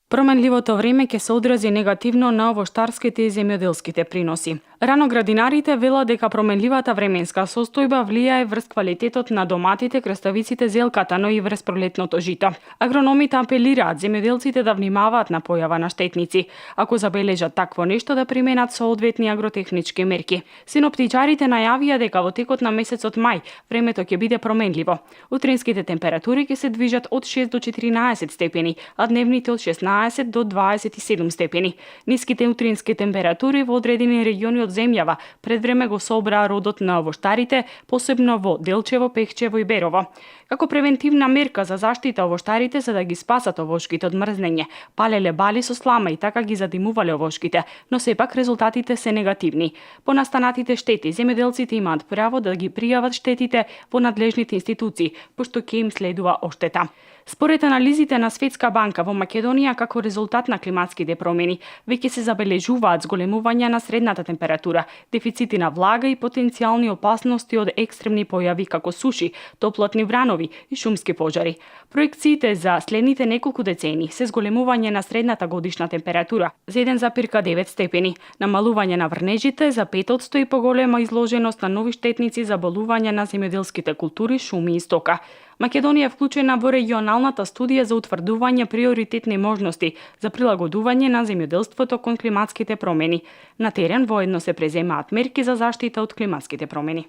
Променливото време ќе се одрази негативно на овоштарските и земјоделските приноси. Рано градинарите велат дека променливата временска состојба влијае врз квалитетот на доматите, краставиците, зелката, но и врз пролетното жито. Агрономите апелираат земјоделците да внимаваат на појава на штетници. Ако забележат такво нешто, да применат соодветни агротехнички мерки. Синоптичарите најавија дека во текот на месецот мај времето ќе биде променливо. Утринските температури ќе се движат од 6 до 14 степени, а дневните од 16 до 27 степени. Ниските утрински температури во одредени региони од земјава пред време го собраа родот на овоштарите, посебно во Делчево, Пехчево и Берово. Како превентивна мерка за заштита овоштарите за да ги спасат овошките од мрзнење, палеле бали со слама и така ги задимувале овошките, но сепак резултатите се негативни. По настанатите штети, земјоделците имаат право да ги пријават штетите во надлежните институции, пошто ќе им следува оштета. Според анализите на Светска банка во Македонија како резултат на климатските промени, веќе се забележуваат зголемување на средната температура, дефицити на влага и потенцијални опасности од екстремни појави како суши, топлотни вранови и шумски пожари. Проекциите за следните неколку децени се зголемување на средната годишна температура за 1,9 степени, намалување на врнежите за 5% и поголема изложеност на нови штетници за болување на земјоделските култури, шуми и стока. Македонија е вклучена во регионалната студија за утврдување приоритетни можности за прилагодување на земјоделството кон климатските промени. На терен воедно се преземаат мерки за заштита од климатските промени.